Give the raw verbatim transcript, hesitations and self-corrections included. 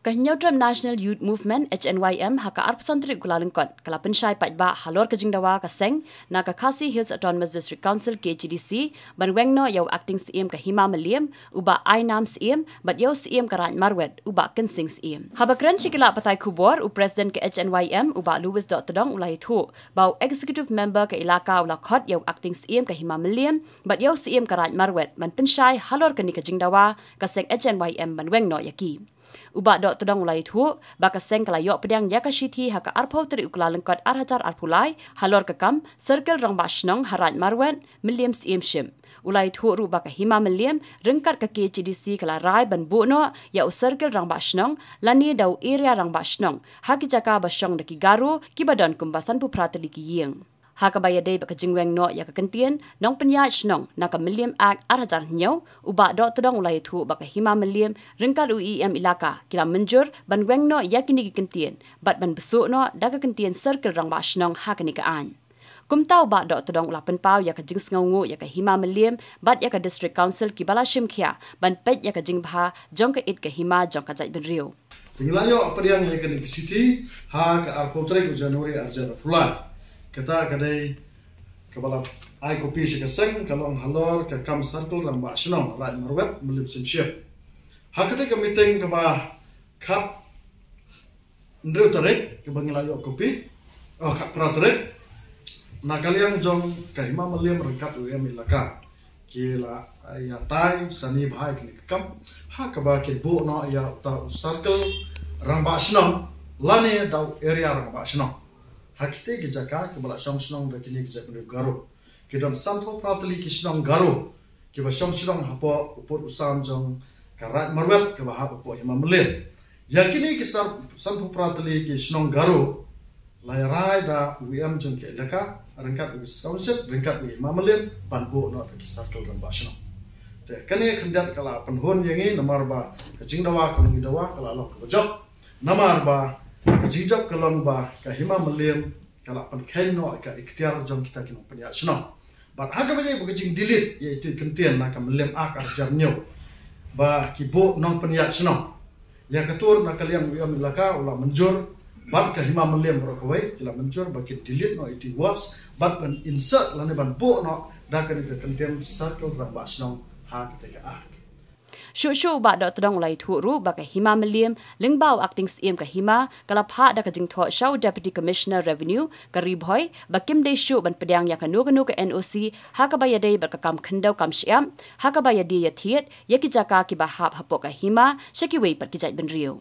Ka Hynñiewtrep National Youth Movement, H N Y M, ha ka arphew san tarik u Kyllalyngkot, ka la pynshai paidbah halor ka jingdawa ka seng, na ka Khasi Hills Autonomous District Council, K H A D C, ban weng noh ïa u Acting Syiem ka Hima Mylliem, u Bah Ainam Syiem, bad ïa u Syiem ka Raid Marwet, u Bah Kynsing Syiem. Haba kren sha ki lad pathai khubor, u President ka H N Y M, u Bah Louis Dohtdong u la ïathuh ba u Executive Member ka Elaka u la khot ïa u Acting Syiem ka Hima Mylliem, bad ïa u Syiem ka Raid Marwet, ban pynshai halor kane ka jingdawa ka seng H N Y M ban weng noh ïa ki. U Bah Dohtdong u la ïathuh ba ka seng ka la ïoh pdiang ïa ka shithi ha ka arphew tarik u Kyllalyngkot ar hajar arphew lai, halor ka kam Circle Rangbah Shnong ha Raid Marwet, Mylliem Syiem Ship. U la ïathuh ruh ba ka Hima Mylliem, ryngkat ka K H A D C ka la rai ban buh noh ïa u Circle Rangbah Shnong, lane da u Area Rangbah Shnong, ha ki jaka ba shong da ki Garo, kiba don kumba sanphew phra tylli ki ïing. Ha kaba ïadei bad ka jingweng noh ïa ka kyntien nongpynïaid shnong na ka Mylliem Act ar hajar hynñiew, u Bah Dohtdong u la ïathuh ba ka Hima Mylliem ryngkat u E M Elaka ki la mynjur ban weng noh ïa kine ki kyntien, bad ban bsuh noh da ka kyntien Circle Rangbah Shnong ha kane ka aiñ. Kumta u Bah Dohtdong u la pynpaw ïa ka jingsngewnguh ïa ka Hima Mylliem bad ïa ka District Council kiba la shim khia ban peit ïa ka jingbha jong ka it ka hima jong ka jaitbynriew. Te ngi la ïoh pdiang ïa kane ka shithi ha ka arphew tarik u January ar hajar arphew lai. Kata ka dei kaba la ai kopi sha ka seng, ka long halor ka kam Circle Rangbah Shnong, Raid Marwet, Mylliem Syiem Ship. Ha kata ka meeting kaba khat hynriew tarik, kaba ngi la ïoh kopi, oh, khat phra tarik, na ka liang jong ka Hima Mylliem ryngkat u E M Elaka ki la, eh, ïatai sani bha ïa kane ka kam, ha kaba kin buh noh ïa uta u Circle Rangbah Shnong, lane da u Area Rangbah Shnong. Ha kita ki jaka kiba la shong shnong da kine ki jaitbynriew Garo. Ki don sanphew phra tylli ki shnong Garo kiba shong shnong hapoh u pud u sam jong ka Raid Marwet kaba hap hapoh Hima Mylliem. Ïa kine ki san, sanphew phra tylli ki shnong Garo, la ïarai da u E M jong ka Elaka ryngkat u District Council, ryngkat u Hima Mylliem, ban buh noh da ki Circle Rangbah Shnong. Te kane khyndiat ka la pynhun ïa ngi, namar ba ka jingdawa kaba ngi dawa ka la long kaba jop. Namar ba ka jingjop ka long ba ka Hima Mylliem ka la pynkheiñ noh ïa ka iktiar jong kita ki nongpynïaid shnong. Bad ha kaba ïadei bad ka jingdelete ïa ito i kyntien na ka Mylliem Act ar hajar hynñiew, ba ki buh nongpynïaid shnong, ïa ka tur na ka liang u E M Elaka u la mynjur, bad ka Hima Mylliem baroh kawei ki la mynjur ba kin delete noh ito i words, bad ban insert lane ban buh noh da kane ka kyntien Circle Rangbah Shnong ha kata ka Act. Shuh shuh u Bah Dohtdong u la ïathuh ruh ba ka Hima Mylliem, lyngba u Acting Syiem ka Hima, ka la phah da ka jingthoh sha u Deputy Commissioner Revenue ka Ri Bhoi ba kim dei shuh ban pdiang ïa kano kano ka N O C ha kaba ïadei bad ka kam khyndew kam shyiap, ha kaba ïadei ïathied ïa ki jaka kiba hap hapoh ka hima sha kiwei pat ki jaitbynriew.